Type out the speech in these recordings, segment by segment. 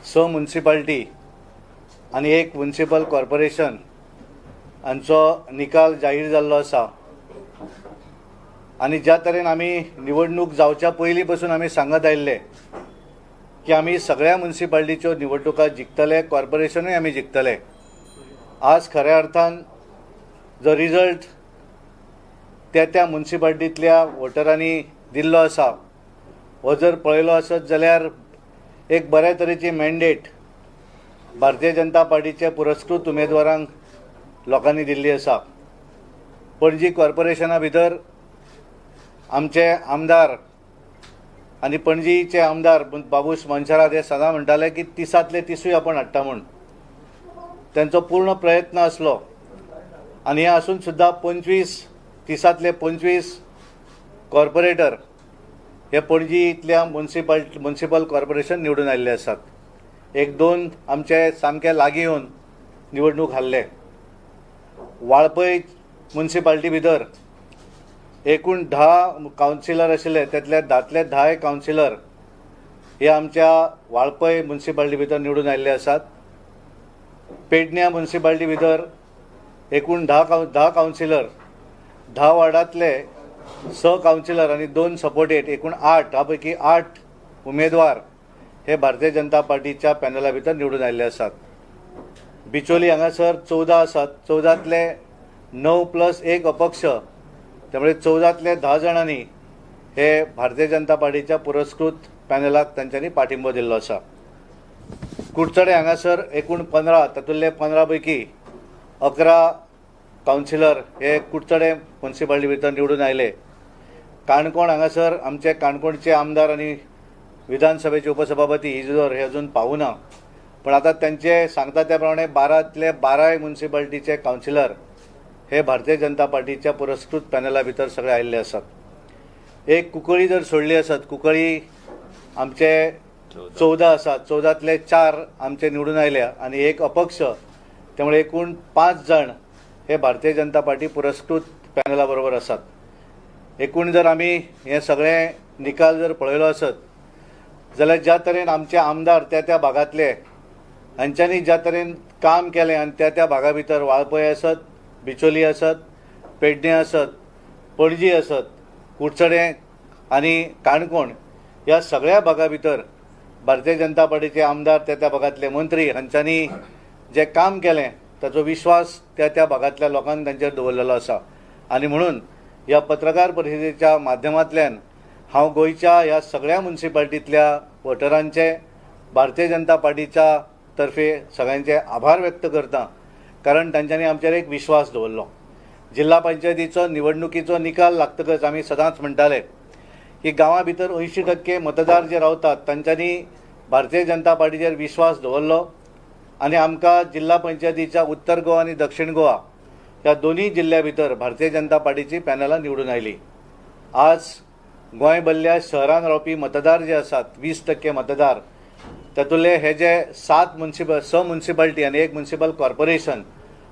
6 municipality आनी 1 municipal corporation हांचो निकाल जाहीर जाल्लो आसा। आनी ज्या तरेन आमी निवडणूक जावच्या पयलीं पसून आमी सांगत आयिल्ले की आमी सगळ्या मुन्सिपाल्टीच्यो निवडणुका जिखतले, कॉर्पोरेशनूय आमी जिखतले। आज खऱ्या अर्थान जो रिजल्ट त्या त्या मुन्सिपाल्टींतल्या वोटरांनी दिल्लो आसा हो जर पळयलो आसत जाल्यार एक बऱ्या तरेची मॅन्डेट भारतीय जनता पार्टीचे पुरस्कृत उमेदवारांक लोकांनी दिल्ली आसा। पणजी कॉर्पोरेशना भितर आमचे आमदार आनी पणजीचे आमदार बाबूश मोन्सेरात हे सदां म्हणटाले की 30तले 30 आपण हाडटा म्हूण, तांचो पूर्ण प्रयत्न आसलो आनी हे आसून सुद्दां 30तले 25 कॉर्पोरेटर हे पणजींतल्या मुन्सिपल कॉर्पोरेशन निवडून आयिल्ले आसात। 1-2 आमचे सामके लागीं येवन निवडणूक हारले। वाळपय मुन्सिपाल्टी भितर एकूण 10 कावन्सिलर आशिल्ले, त्यातले 10तले 10 कावन्सिलर हे आमच्या वाळपय मुन्सिपाल्टी भितर निवडून आयिल्ले आसात। पेडण्या मुन्सिपाल्टी भितर एकूण 10 कावन्सिलर, 10 वार्डांतले 6 कावन्सिलर आनी 2 सपोर्टेड, एकूण 8, ह्या पैकी 8 उमेदवार हे भारतीय जनता पार्टीच्या पॅनला भितर निवडून आयिल्ले आसात। बिचोली हांगासर 14 आसात, 14तले 9 प्लस 1 अपक्ष, त्यामुळे 14तले 10 जाणांनी हे भारतीय जनता पार्टीच्या पुरस्कृत पॅनलाक तांच्यांनी पाठिंबो दिल्लो आसा। कुडचडे हांगासर एकूण 15, तातूंतले 15 पैकी 11 कावन्सिलर हे कुडचडे मुन्सिपाल्टी भितर निवडून आयले। काणकोण हांगासर आमचे काणकोणचे आमदार आनी विधानसभेचे उपसभापती इजिदोर हे अजून पावना, पण आतां तांचे सांगता त्या प्रमाणे 12तले 12 मुन्सिपाल्टीचे कावन्सिलर हे भारतीय जनता पार्टीच्या पुरस्कृत पॅनला भितर सगळे आयिल्ले आसात। एक कुंकळी जर सोडली आसत, कुंकळी आमचे 14 आसात, 14तले 4 आमचे निवडून आयल्या आनी 1 अपक्ष, त्यामुळे एकूण 5 जाण हे भारतीय जनता पार्टी पुरस्कृत पॅनला बरोबर आसात। एकूण जर आमी हे सगळे निकाल जर पळयलो आसत जाल्यार ज्या तरेन आमचे आमदार त्या त्या भागांतले हांच्यांनी ज्या तरेन काम केलें आनी त्या त्या भागा भितर वाळपय आसत, बिचोली आसत, पेडणे आसत, पणजी आसत, कुडचडें आनी काणकोण ह्या सगळ्या भागा भितर भारतीय जनता पार्टीचे आमदार, त्या त्या भागांतले मंत्री हांच्यांनी जें काम केलें ताचो विश्वास त्या त्या भागांतल्या लोकांनी तांचेर दवरलेलो आसा। आनी म्हणून ह्या पत्रकार परिशदेच्या माध्यमांतल्यान हांव गोंयच्या ह्या सगळ्या मुन्सिपाल्टींतल्या वोटरांचे भारतीय जनता पार्टीच्या तर्फे सगळ्यांचे आभार व्यक्त करता, कारण तांच्यांनी आमचेर एक विश्वास दवरलो। जिल्हा पंचायतीचो निवडणुकीचो निकाल लागतकच आमी सदांच म्हणटाले की गांवां भितर 80% मतदार जे रावतात तांच्यांनी भारतीय जनता पार्टीचेर विश्वास दवरलो आनी आमकां जिल्हा पंचायतीच्या उत्तर गोवा आनी दक्षिण गोवा ह्या दोनूय जिल्ल्या भितर भारतीय जनता पार्टीची पॅनलां निवडून आयली। आज गोंय भरल्या शहरान रावपी मतदार जे आसात 20% मतदार, तातूंतले हे जे 6 मुन्सिपाल्टी आनी 1 मुन्सिपल कॉर्पोरेशन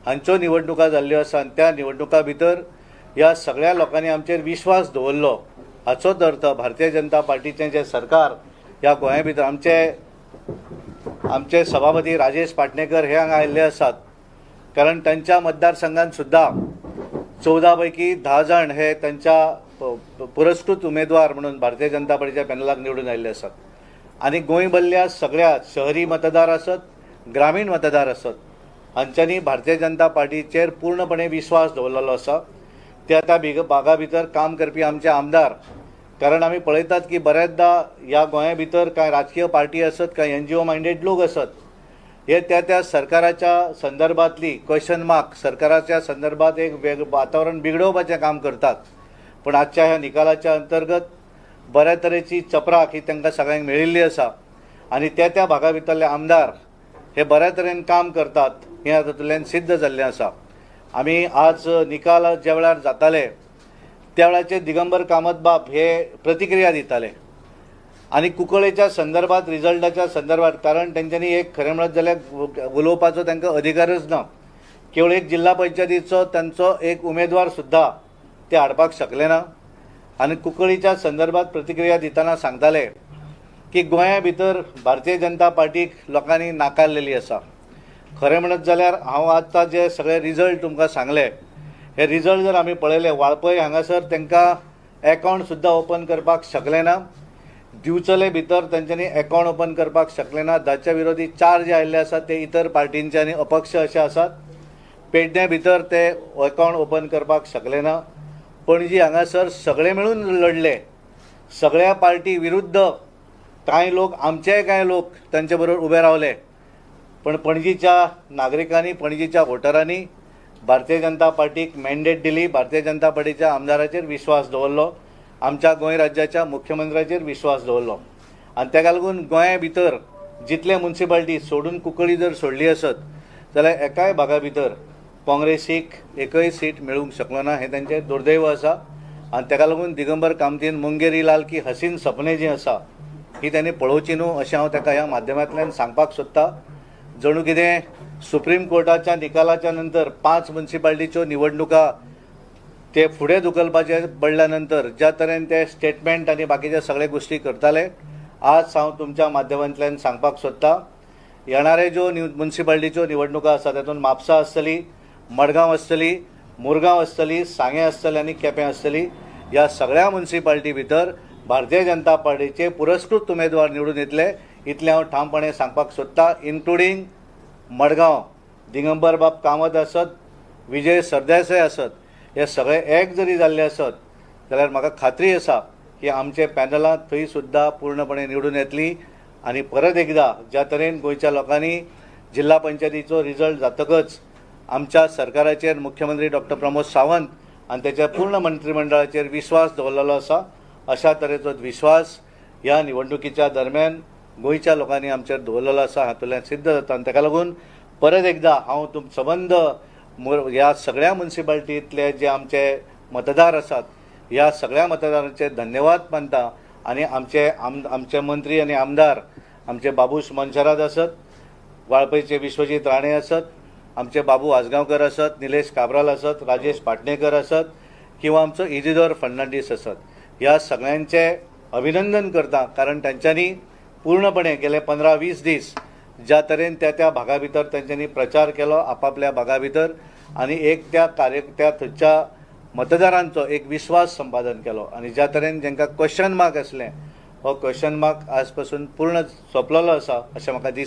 हांच्यो निवडणुका जाल्ल्यो आसा आनी त्या निवडणुका भितर ह्या सगळ्या लोकांनी आमचेर विश्वास दवरलो। हाचोच अर्थ भारतीय जनता पार्टीचें जें सरकार ह्या गोंया भितर आमचे सभापती राजेश पाटणेकर हे हांगा आयिल्ले आसात, कारण तांच्या मतदारसंघात सुद्दां 14 पैकी 10 जाण हे तांच्या पुरस्कृत उमेदवार म्हणून भारतीय जनता पार्टीच्या पॅनलाक निवडून आयिल्ले आसात। आनी गोंय भरल्या सगळ्या शहरी मतदार आसत, ग्रामीण मतदार आसत, हांच्यांनी भारतीय जनता पार्टीचेर पूर्णपणे विश्वास दवरलेलो आसा। त्या त्या भागा भितर काम करपी आमचे आमदार, कारण आमी पळयतात की बऱ्याचदा ह्या गोंया भितर कांय राजकीय पार्टी आसत, कांय NGO minded लोक आसत, हे त्या त्या सरकाराच्या संदर्भातली क्वेश्चन मार्क, सरकाराच्या संदर्भात एक वेग वातावरण बिगडोवपाचें काम करतात। पण आजच्या ह्या निकालाच्या अंतर्गत बऱ्या तरेची चपराक ही तांकां सगळ्यांक मेळिल्ली आसा आनी त्या त्या भागा भितरले आमदार हे बऱ्या तरेन काम करतात हें हातूंतल्यान सिद्ध जाल्लें आसा। आमी आज निकाल ज्या वेळार जाताले त्या वेळाचेर दिगंबर कामत बाब हे प्रतिक्रिया दिताले आनी कुंकळेच्या संदर्भात, रिजल्टाच्या संदर्भात, कारण तेंच्यांनी एक खरें म्हणत जाल्यार उलोवपाचो तांकां अधिकारच ना। केवळ एक जिल्हा पंचायतीचो तांचो एक उमेदवार सुद्दां ते हाडपाक शकले ना आनी कुंकळीच्या संदर्भात प्रतिक्रिया दितना सांगताले की गोंया भितर भारतीय जनता पार्टीक लोकांनी नाकारलेली आसा. खरें म्हणत जाल्यार हांव आतां जे सगळे रिजल्ट तुमकां सांगले हे रिजल्ट जर आमी पळयले, वाळपय हांगासर तांकां एकावंट सुद्दां ओपन करपाक शकले ना, दिवचले भितर तांच्यांनी एकावंट ओपन करपाक शकले ना, ताच्या विरोधी 4 जे आयिल्ले आसात ते इतर पार्टींचे आनी अपक्ष अशे आसात. पेडणे भितर ते एकावंट ओपन करपाक शकले ना. पणजी हांगासर सगळे मेळून लढले, सगळ्या पार्टी विरुद्ध कांय लोक, आमचेय कांय लोक तांचे बरोबर उबे रावले, पण पणजीच्या नागरिकांनी, पणजीच्या वोटरांनी भारतीय जनता पार्टीक मॅन्डेट दिली, भारतीय जनता पार्टीच्या आमदाराचेर विश्वास दवरलो, आमच्या गोंय राज्याच्या मुख्यमंत्र्याचेर विश्वास दवरलो. आनी ताका लागून गोंया भितर जितले मुन्सिपाल्टी सोडून कुंकळी जर सोडली आसत जाल्यार एकाय भागा भितर काँग्रेसीक एकय सीट मेळूंक शकलो ना, हें तांचें दुर्दैव आसा. आनी ताका लागून दिगंबर कामतीन मुंगेरी लाल की हसीन सपने जी आसा ही तांणी पळोवची न्हू अशें हांव ताका ह्या माध्यमांतल्यान सांगपाक सोदता. जणू कितें सुप्रीम कोर्टाच्या निकालाच्या नंतर 5 मुन्सिपाल्टीच्यो निवडणुका ते फुडें धुकलपाचे पडल्या नंतर ज्या तरेन ते स्टेटमेंट आनी बाकीचे सगळे गोश्टी करताले, आज हांव तुमच्या माध्यमांतल्यान सांगपाक सोदता येणारे ज्यो मुन्सिपाल्टीच्यो निवडणुका आसा तातूंत म्हापसा आसतली, मडगांव आसतली, मुरगांव आसतली, सांगें आसतली आनी केपें आसतली. ह्या सगळ्या मुन्सिपाल्टी भितर भारतीय जनता पार्टीचे पुरस्कृत उमेदवार निवडून येतले इतलें हांव ठामपणे सांगपाक सोदता. इन्क्लुडींग मडगांव, दिगंबर बाब कामत आसत, विजय सरदेसाय आसत, हे सगळे एक जरी जाल्ले आसत जाल्यार म्हाका खात्री आसा की आमचे पॅनलां थंय सुद्दां पूर्णपणे निवडून येतली. आनी परत एकदां ज्या तरेन गोंयच्या लोकांनी जिल्हा पंचायतीचो रिजल्ट जातकच आमच्या सरकाराचेर, मुख्यमंत्री डॉक्टर प्रमोद सावंत आनी तेच्या पूर्ण मंत्रिमंडळाचेर विश्वास दवरलेलो आसा, अशा तरेचो विश्वास ह्या निवडणुकीच्या दरम्यान गोंयच्या लोकांनी आमचेर दवरलेलो आसा हातूंतल्यान सिद्ध जाता. आनी ताका लागून परत एकदां हांव सबंद ह्या सगळ्या मुन्सिपाल्टींतले जे आमचे मतदार आसात ह्या सगळ्या मतदारांचे धन्यवाद मानता. आनी आमचे आमचे मंत्री आनी आमदार आमचे बाबूश मनशराद आसत, वाळपयचे विश्वजीत राणे आसत, आमचे बाबू आजगांवकर आसत, निलेश काब्राल आसत, राजेश पाटणेकर आसत किंवा आमचो इजिदोर फर्नांडीस आसत, ह्या सगळ्यांचे अभिनंदन करता. कारण तांच्यांनी पूर्णपणे गेले 15-20 दीस ज्या तरेन त्या त्या भागा भितर तांच्यांनी प्रचार केलो आपापल्या भागा भितर आनी एक त्या त्या थंयच्या मतदारांचो एक विश्वास संपादन केलो. आनी ज्या तरेन जांकां क्वेश्चन मार्क आसलें हो क्वेश्चन मार्क आज पासून पूर्ण सोंपलेलो आसा अशें म्हाका दिसता.